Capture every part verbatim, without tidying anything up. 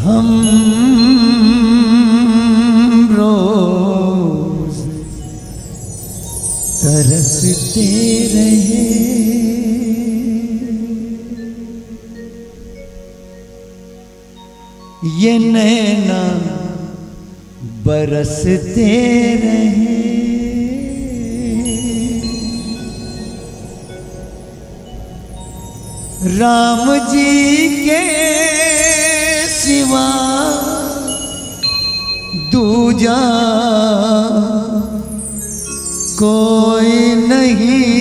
हम रोज तरसते रहे, ये नैना बरसते रहे। राम जी के सिवा दूजा कोई नहीं,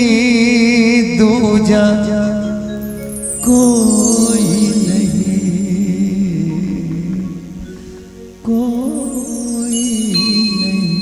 दूजा कोई नहीं, कोई नहीं।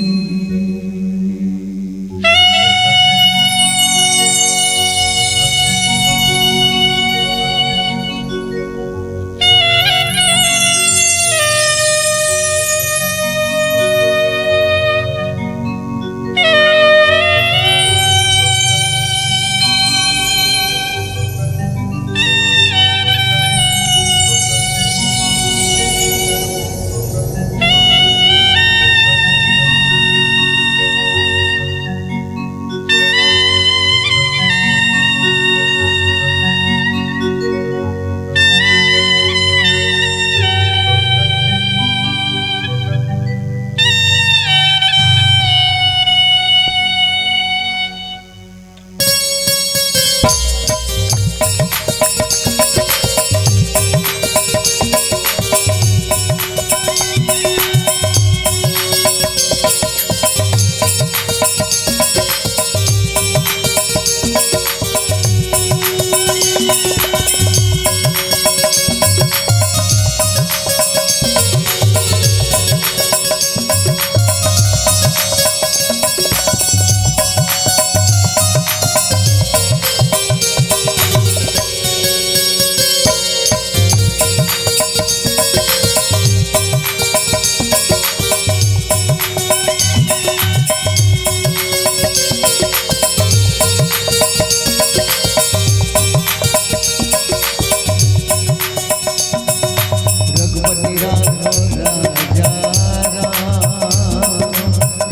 रघुपति राघव राजा राम,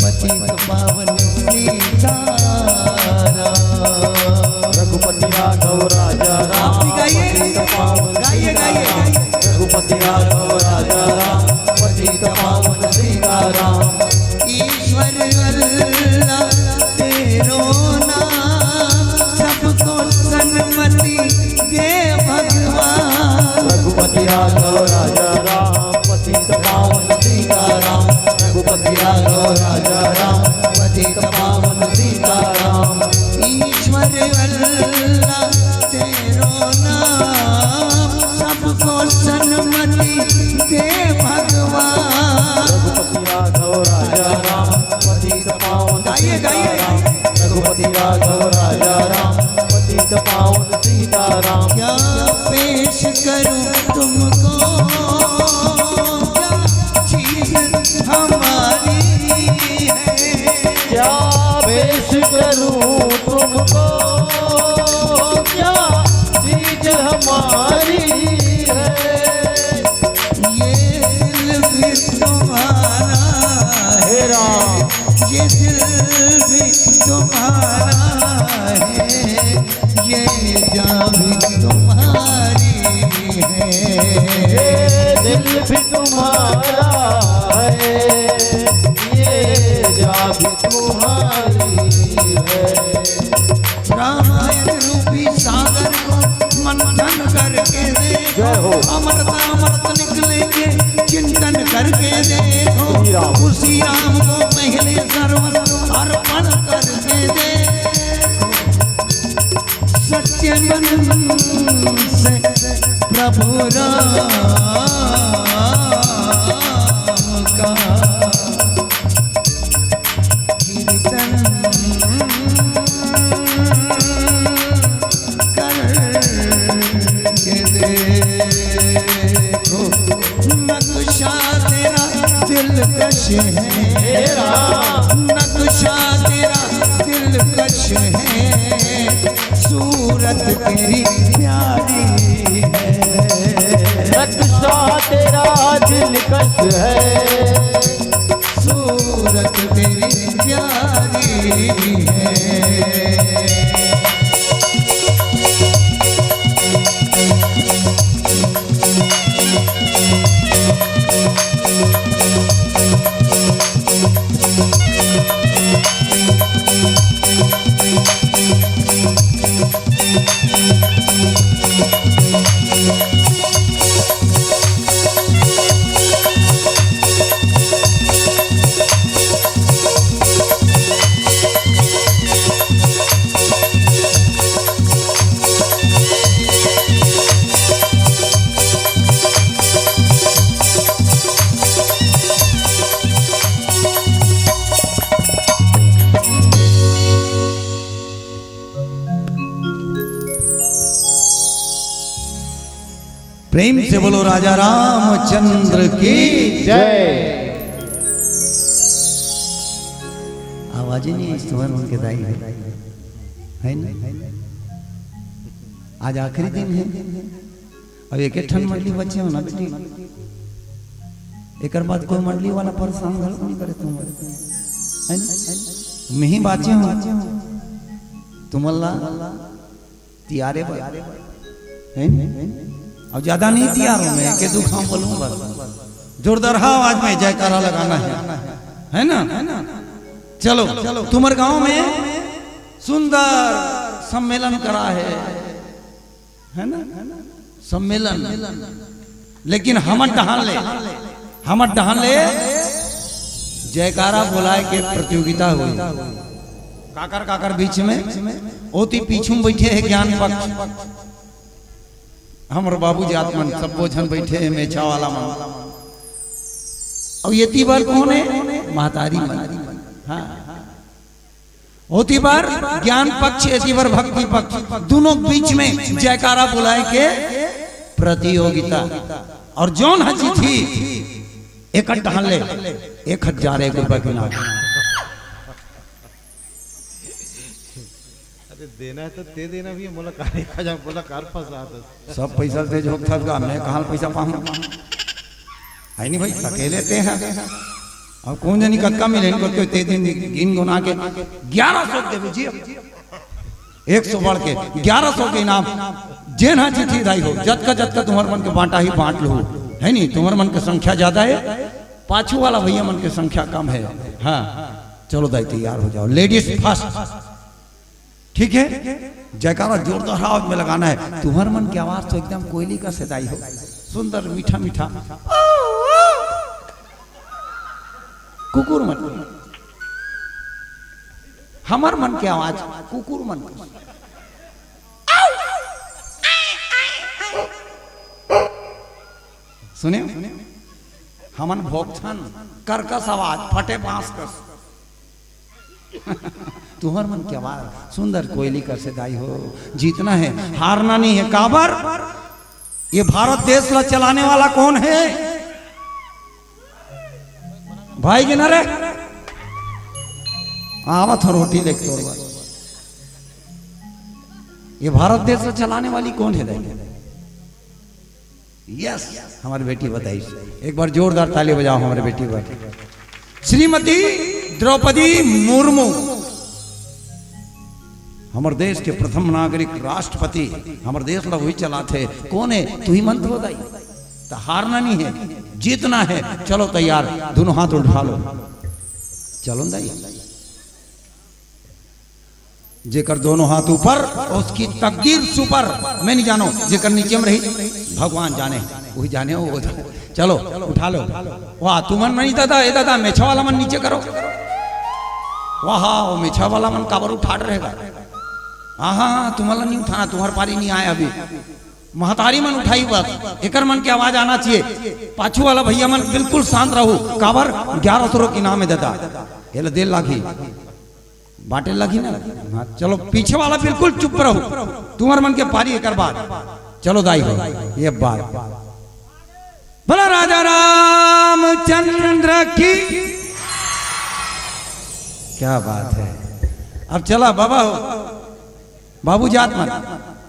पतित पावन सीताराम। रघुपति राघव राजा राम, आप भी गाइए। पतित पावन गाइए, गाइए। सीताराम। रघुपति राघव राजा राम, पतित पावन सीताराम। ईश्वर अल्लाह तेरो नाम, सबको सन्मति दे भगवान। रघुपति राघव राजा राम, पतित पावन सीताराम। रघुपति राघव राजा राम, पतित पावन सीताराम। ईश्वर अल्लाह तेरो नाम, सबको सन्मति दे भगवान। रघुपति राघव राजा राम, पतित पावन गाइए, गाइए। सीताराम। रघुपति राघव राजा राम, पतित पावन सीताराम। क्या पेश करूं तुमको, क्या चीज हमारी है? क्या पेश करूं तुमको, क्या चीज हमारी है? ये दिल भी तुम्हारा है, हे राम। ये दिल भी तुम्हारा है, ये जान भी तुम्हारी है। ये दिल भी तुम्हारा है, ये जान भी तुम्हारी है। रामायण रूपी सागर को मंथन करके देखो। जय हो। अमृत अमृत निकलेंगे चिंतन करके देखो। श्री राम। उसी राम को पहले सर्व अर्पण करके देखो। सच्चे मन से प्रभु राम का कीर्तन करके देखो। नक्शा तेरा दिलकश है, हे राम। नक्शा तेरा दिलकश है, सूरत तेरी प्यारी है। नक्शा तेरा दिलकश है, सूरत तेरी प्यारी है। प्रेम से बोलो राजा रामचंद्र की जय। आवाज ही नहीं है तुम्हारे मन के दाई है, है ना? आज आखिरी दिन है, अब एक एक ठन मंडली बचे हो ना, ठीक? एकर बाद कोई मंडली वाला परेशान घलो नहीं करे तुम, है ना? मैं ही बाचे हूँ तुमन ला तियारे बर, है ना? अब ज्यादा नहीं तियारो मैं, के दुख हम बोलूँ बस। जोरदार आवाज में जयकारा लगाना है, है ना? चलो, तुम्हारे गांव में सुंदर सम्मेलन करा है, है ना? सम्मेलन, लेकिन हमर डहान ले, हमर डहान ले जयकारा बोलाए के प्रतियोगिता होई। काकर काकर बीच में, ओती पीछू में बैठे हैं ज्ञान पक्ष, हमर बाबू जात मन, सब्बो झन बैठे हैं, मेछा वाला मन। अउ एती बर कौन है? महतारी मन। हाँ, ओती बर ज्ञान पक्ष, एती बर भक्ति पक्ष, दोनों बीच में जयकारा बुलाए के प्रतियोगिता। और जौन ह जीतही, एक डहान ले एक हजार एक रुपया के इनाम। अरे देना है तो दे देना भी, मोला कार एक हजार, मोला कार फंसा दस। सब पैसा दे जो थस गा, मैं कहाँ पैसा पाऊँ? है नहीं भाई, सकेले ते हैं। अब कौन जानी कतका मिले इनको, तो ते दिन गिन गुना के ग्यारह सौ देवे जी। एक सौ बढ़ के ग्यारह सौ के इनाम। जेन हा जीती दाई हो, जतका जतका तुम्हर मन के बांटा ही बांट लो, है नहीं? तुम्हर मन के संख्या ज्यादा है, पाछू वाला भैया मन के संख्या कम है। हाँ, चलो दाई तैयार हो जाओ, लेडीज फर्स्ट। ठीक है, जयकारा जोरदार आवाज में लगाना है। तुम्हर मन के आवाज तो एकदम कोयली कस दाई हो, सुंदर मीठा मीठा। कुकुर मन, हमर मन के आवाज कुकुर मन कस। सुने, हमन भोगथन कर्कश आवाज, फटे बांस कस। तुहर मन के आवाज सुंदर कोयली कस दाई हो। जीतना है, हारना नहीं है। काबर? ये भारत देश ला चलाने वाला कौन है? भाई के ना रे, आवत हो रोटी लेके तोर बर। ये भारत देश ला चलाने वाली कौन है दाई? यस, हमारी बेटी बताई। एक बार जोरदार ताली बजाओ हमारी बेटी पर। श्रीमती द्रौपदी मुर्मू, हमर देश के प्रथम नागरिक, राष्ट्रपति, हमर देश ला वही चलाथे। कौन है? तू ही मन तो दाई। तो हारना नहीं है, जीतना है। चलो तैयार, दोनों हाथ उठा लो। चलो दाई। जेकर दोनों हाथ ऊपर, उसकी तकदीर सुपर। मैं नहीं जानो, जेकर नीचे में रही, भगवान जाने, वही जाने, वो जाने। चलो, उठा लो। वाह, तुमन नहीं दादा, ए दादा, मेछा वाला मन नीचे करो। वाह, वो मेछा वाला मन काबर उठात रहेगा? हाँ, हाँ, हाँ, तुमन ला नहीं उठाना, तुम्हार पारी नहीं आया अभी। महतारी मन उठाई बस, एकर मन के आवाज आना चाहिए। पाछू वाला भैया मन बिल्कुल शांत रहू, काबर ग्यारह सौ के इनाम है दादा, ये ला देर लागी। बांटे लगी ना। हाँ, चलो, पीछे वाला बिल्कुल चुप रहो, तुम्हार मन के पारी एकर बाद। चलो दाई हो, ये बात। बोला राजा रामचंद्र की। क्या बात है। अब चला बाबा हो, बाबू जात मन,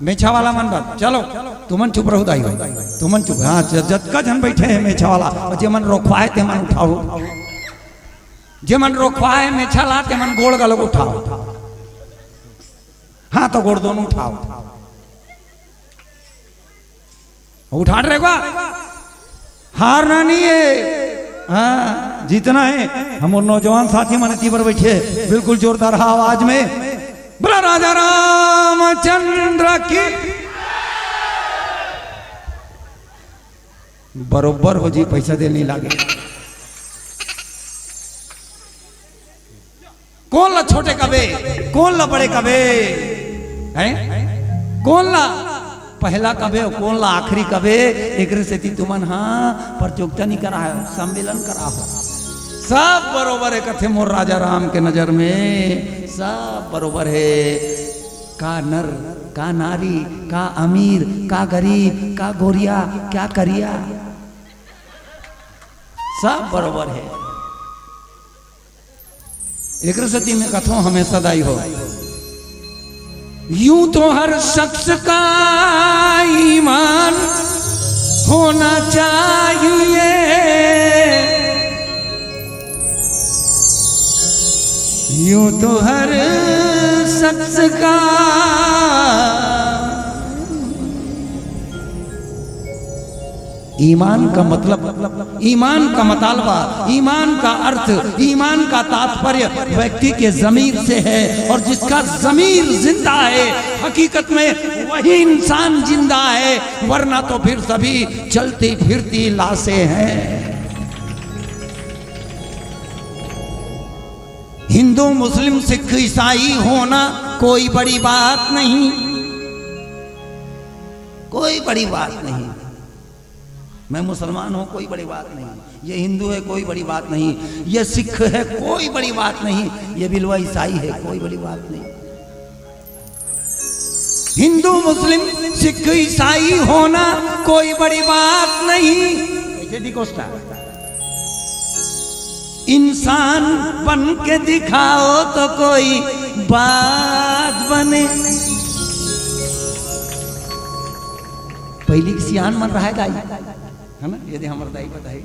मेछा वाला मन बात, चलो। तुमन चुप रहू दाई हो, तुमन चुप। हाँ, ज-, जतका झन बइठे हे मेछा वाला, अउ जेमन रोखवाए तेमन उठाओ, जेमन रोखवाए मेछा ला तेमन गोड़ घलो उठाओ। हाँ, तो गोड़ दोनों उठाओ, उठा रे बा, हारना नहीं है। हाँ, जीतना है। हमर नौजवान साथी मन एती बर बइठे, बिल्कुल जोरदार आवाज में। बोला राजा रामचंद्र की। बरोबर हो जी, पैसा दे नहीं लागे। कोन ला छोटे कबे, कोन ला बड़े कबे, हैं? कोन ला पहला कबे अउ कोन ला आखिरी कबे? एकरे सेती तुमन हा प्रतियोगिता नहीं कराए हो, सम्मेलन कराहो। सब बरोबर हे कथे मोर राजा राम के नजर में, सब बरोबर हे। का नर, का नारी, का अमीर, का गरीब, का गोरिया, का करिया, सब बरोबर हे। एकरे सेती मैं कथों हमेशा दाई हो, यूं तो हर शख्स का ईमान होना चाहिए, यूं तो हर शख्स का ईमान का मतलब, ईमान का मतालबा, ईमान का अर्थ, ईमान का तात्पर्य व्यक्ति के जमीर से है, और जिसका जमीर जिंदा है, हकीकत में वही इंसान जिंदा है, वरना तो फिर सभी चलती फिरती लाशें हैं। हिंदू, मुस्लिम, सिख, ईसाई होना कोई बड़ी बात नहीं, कोई बड़ी बात नहीं। मैं मुसलमान हूँ, कोई बड़ी बात नहीं। ये हिंदू है, कोई बड़ी बात नहीं। ये सिख है, कोई बड़ी बात नहीं। ये बिलवा ईसाई है, कोई बड़ी बात नहीं। हिंदू, मुस्लिम, सिख, ईसाई होना कोई बड़ी बात नहीं। ऐसे डिकोस्टा। इंसान बन के दिखाओ तो कोई बात बने। पहिली के सियान मन रहे दाई, है ना? ये दे हमर दाई बताही,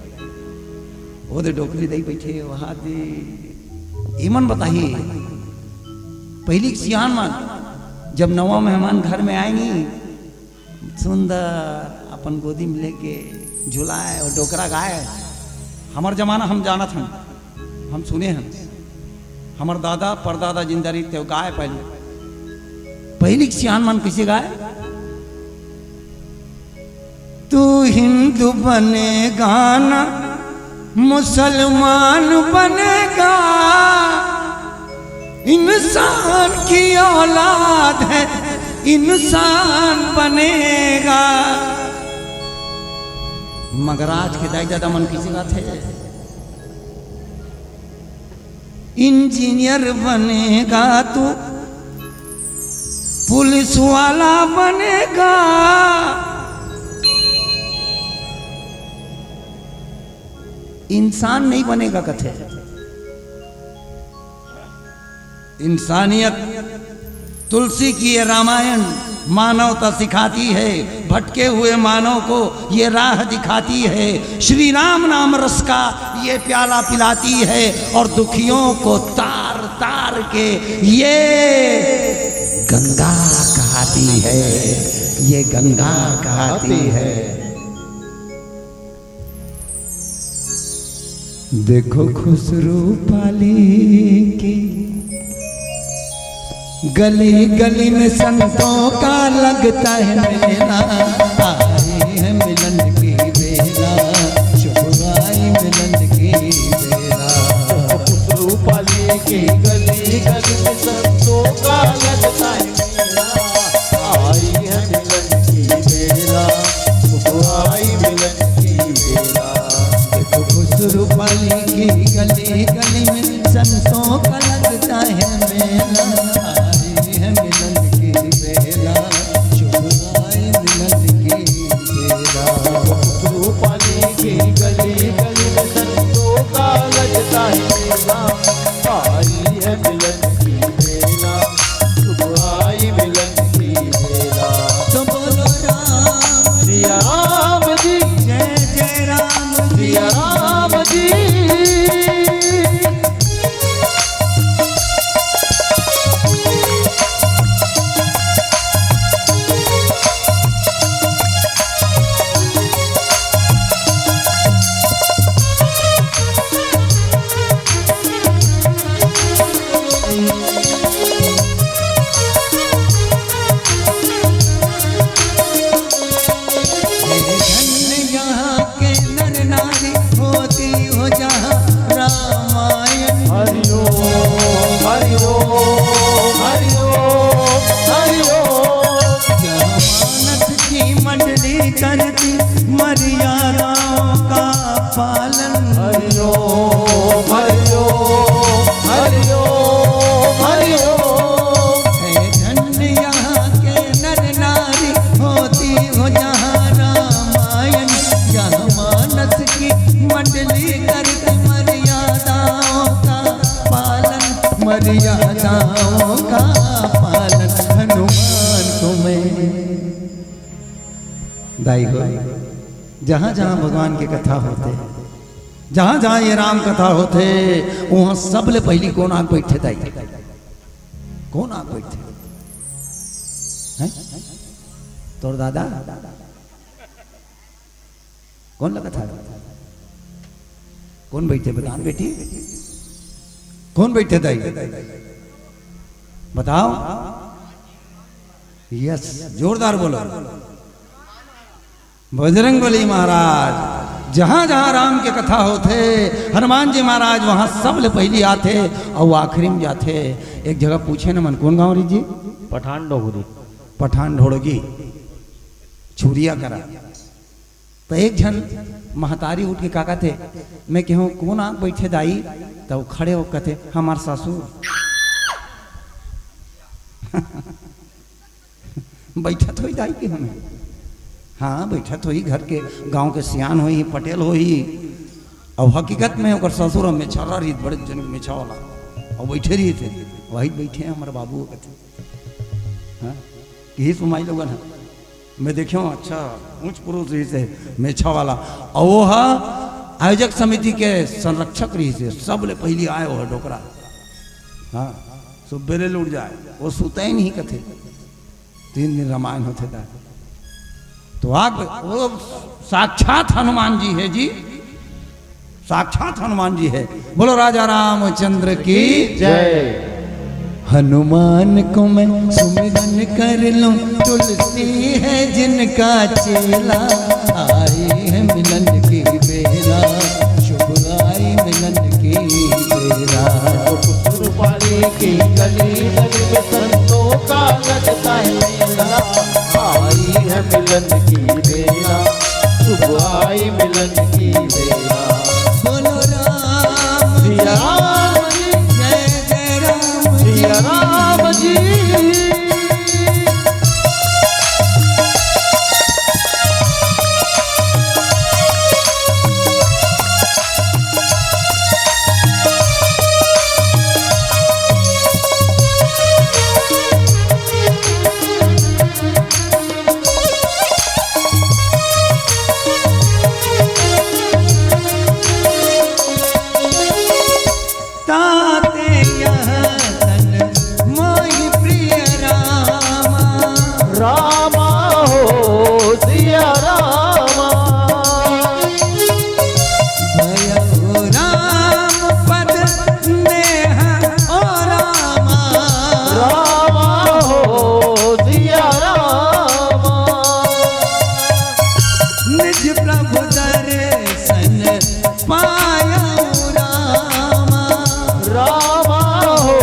वो दे डोकरी दाई बइठे, वहाँ दे इमन बताही। पहिली के सियान मन जब नवा मेहमान घर में आए नी, सुंदर अपन गोदी में लेके झुलाए अउ डोकरा गाए। हमर जमाना हम जानत हन, हम सुने हन, हमर दादा परदादा जिंदा रहिस तें गाए पहिली। पहिली के सियान मन कइसे गाए? तू हिंदू बनेगा ना, मुसलमान बनेगा, इंसान की औलाद है, इंसान बनेगा। मगर आज के दाई ददा मन कइसे गाथे? इंजीनियर बनेगा तू, पुलिस वाला बनेगा। इंसान नहीं बनेगा कथे। इंसानियत, तुलसी की ये रामायण मानवता सिखाती है, भटके हुए मानव को ये राह दिखाती है, श्री राम नाम रस का ये प्याला पिलाती है, और दुखियों को तार तार के ये गंगा कहती है, ये गंगा कहती है। देखो खुसरू पाली की गली गली में संतों का लगता है मेला। आई है मिलन की बेला, शुभ आई मिलन की बेला। खुसरू पाली की गली गली में संतों का लगता है मेला। आई है मिलन की बेला, शुभ आई मिलन की बेला। देखो खुसरू पाली की गली गली में संतों का लगता है मेला। आई है मिलन की बेला, शुभ आई मिलन की बेला। खुसरू पाली की गली गली में संतों का लगता है मेला। आई है मिलन की बेला, शुभ आई मिलन की बेला। तो बोलो राम मंडली करके मर्यादाओं का पालन, मर्यादाओं का पालन हनुमान को मैं। दाई हो, जहाँ जहाँ भगवान के कथा होथे, जहाँ जहाँ ये राम कथा होथे, वहाँ सबले पहिली कोन आके बइठथे दाई? कोन आके बइठथे? हैं? तोर दादा? कोन लगथे? कोन बइठथे बता न बेटी? कोन बइठथे दाई? बताओ। यस, जोरदार बोलो। बजरंग बली महाराज, जहाँ जहाँ राम के कथा होथे, हनुमान जी महाराज वहाँ सबले पहिली आथे अउ आखिरी में जाथे। एक जगह पूछे न मन, कोन गाँव रहिस जी? पठान डोंगरी। पठान ढोड़गी, छुरिया करा। त एक झन महतारी उठ के का कथे, मैं केहेंव कोन आके बइठे दाई, त वो खड़े होके कथे, हमार सासू। बइठत होही दाई के हमें। हाँ, बइठत होही, घर के, गाँव के सियान होही, पटेल होही। अउ हकीकत में ओकर ससुर ह मेछर्रा रहिस, बड़े जन के मेछा वाला। अउ बइठे रहिथे, वही बइठे हैं हमर बाबू कथे। हाँ? किहिस माई लोगन ह। मैं देखेंव, अच्छा, ऊंच पुरुष रहिसे, मेछा वाला। अउ वो ह आयोजक समिति के संरक्षक रहिसे, सबले पहिली आय वो ह डोकरा। हाँ, सुबेरे ले उठ जाय, वो सुतय नहीं कथे। तीन दिन रामायण होथे ता। तो आग, वो साक्षात हनुमान जी हे जी, साक्षात हनुमान जी हे। बोलो राजा रामचंद्र की जय। हनुमान को मैं सुमिरन कर लूं, तुलसी है जिनका चेला, आई है मिलन की बेला, शुभ आई मिलन की बेला। रूपाली की गली गली में संतों का लगता है मेला, आई है मिलन की बेला, शुभ आई मिलन की बेला। बोलो राम सिया राम जी, जय जय राम जी। सिया राम जी। ताते यह तन मोहि प्रिय रामा। रामा हो सिया रामा। भयउ राम पद नेह ओ रामा। रामा हो सिया रामा। निज प्रभु दर्शन पायउ रामा। रामा हो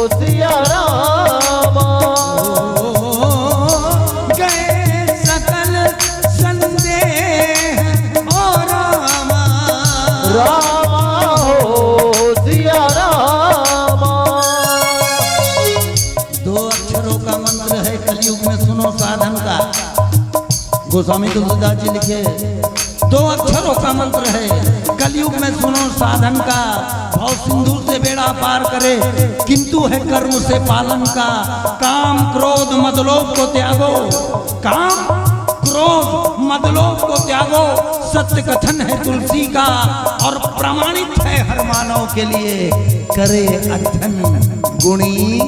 सिया रामा। गए सकल संदेह ओ रामा। रामा हो सिया रामा। दो अक्षरों का मंत्र है कलयुग में, सुनो साधन का। गोस्वामी तुलसीदास जी लिखे, दो अक्षरों का मंत्र है कलयुग में, सुनो साधन का। भव सिंधु से बेड़ा पार करे, किंतु है कर्म से पालन का। काम क्रोध मद लोभ को त्यागो, काम क्रोध मद लोभ को त्यागो, सत्य कथन है तुलसी का और प्रमाणित है हर मानव के लिए। करे अध्ययन गुणी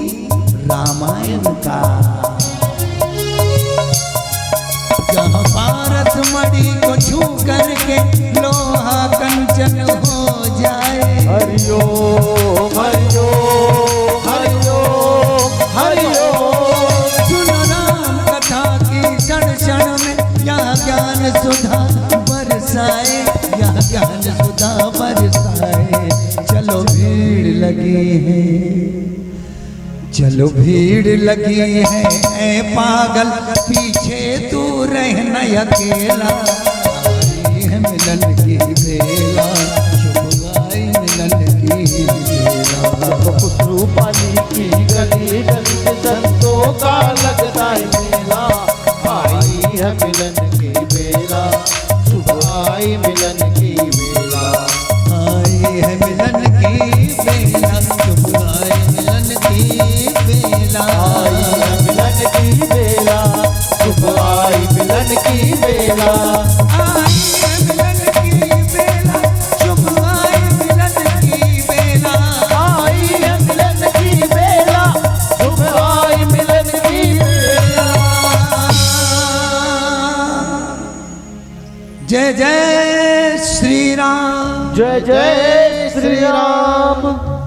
रामायण का। जहाँ पारस मणि को छू करके लोहा कंचन हो जाए। हरिओम, हरिओम, हरिओम, हरिओम। सुनो राम कथा की क्षण क्षण में, यहाँ ज्ञान सुधा बरसाए, यहाँ ज्ञान सुधा बरसाए। चलो भीड़ लगी है, चलो भीड़ लगी है, ऐ पागल, पीछे तू रह न अकेला। आई है मिलन की बेला, शुभ आई मिलन की बेला। जब खुसरू पाली की गली गली में संतों का लगता है मेला, आई है मिलन की बेला, शुभ आई मिलन की बेला। आई है मिलन की बेला, शुभ आई मिलन की बेला। आई है मिलन की बेला, शुभ आई मिलन की बेला। जय जय श्री राम। जय जय श्री राम।